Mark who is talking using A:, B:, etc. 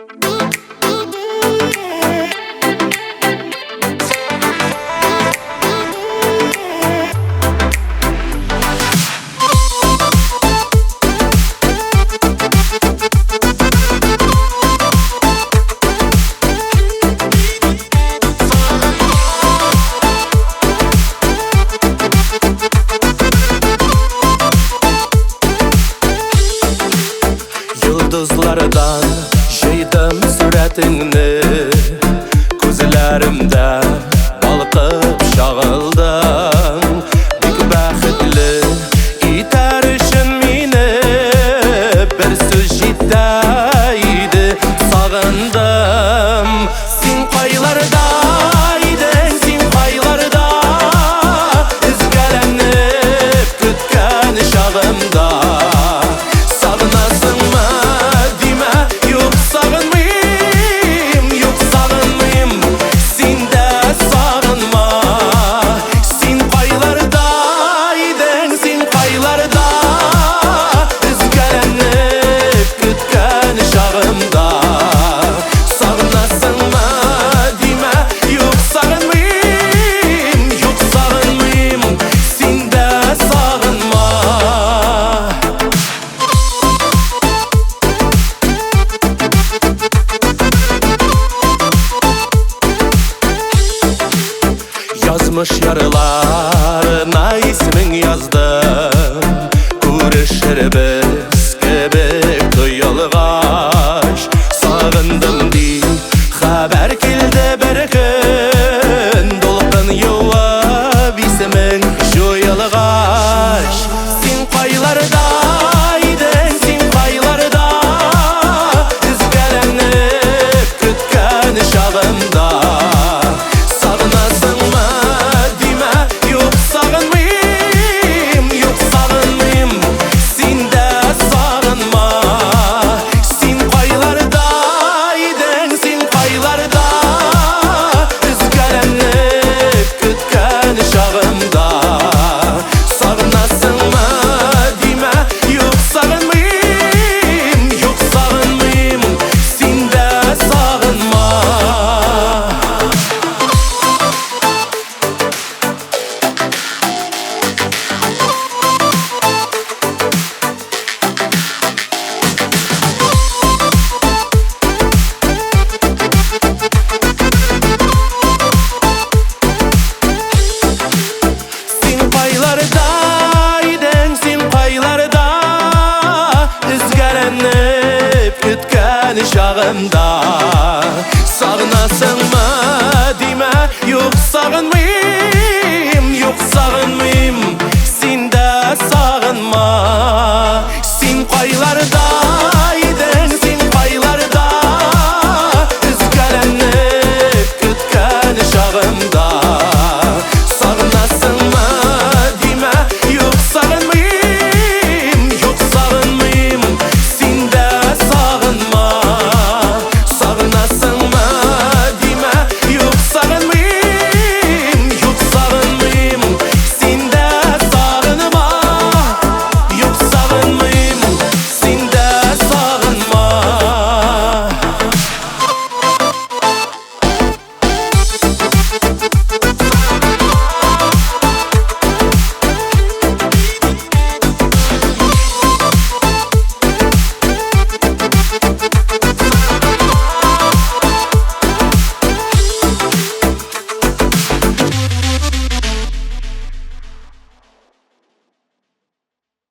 A: Yıldızlardan jıydım suretini, Gözlerimde balqıp şağıldın. Bik baxıtlı iter üçün meni, Bir söz jetaydi sağındım. Sen qaylarda idin, sen qaylarda, Üzgelenip kütken şağımda. Yazmış yarılarına ismin yazdım, Görüşür biz kebek duyulgaç. Sağındım deyip haber keldi bir gün, Dolqın yuvup ismin joyulgaç. Sen qaylarda idin, sen qaylarda, Üzgelenip kütken şağımda. Şağımda sağınasın mı deme, yok sağınmayayım, yok sağınmayayım.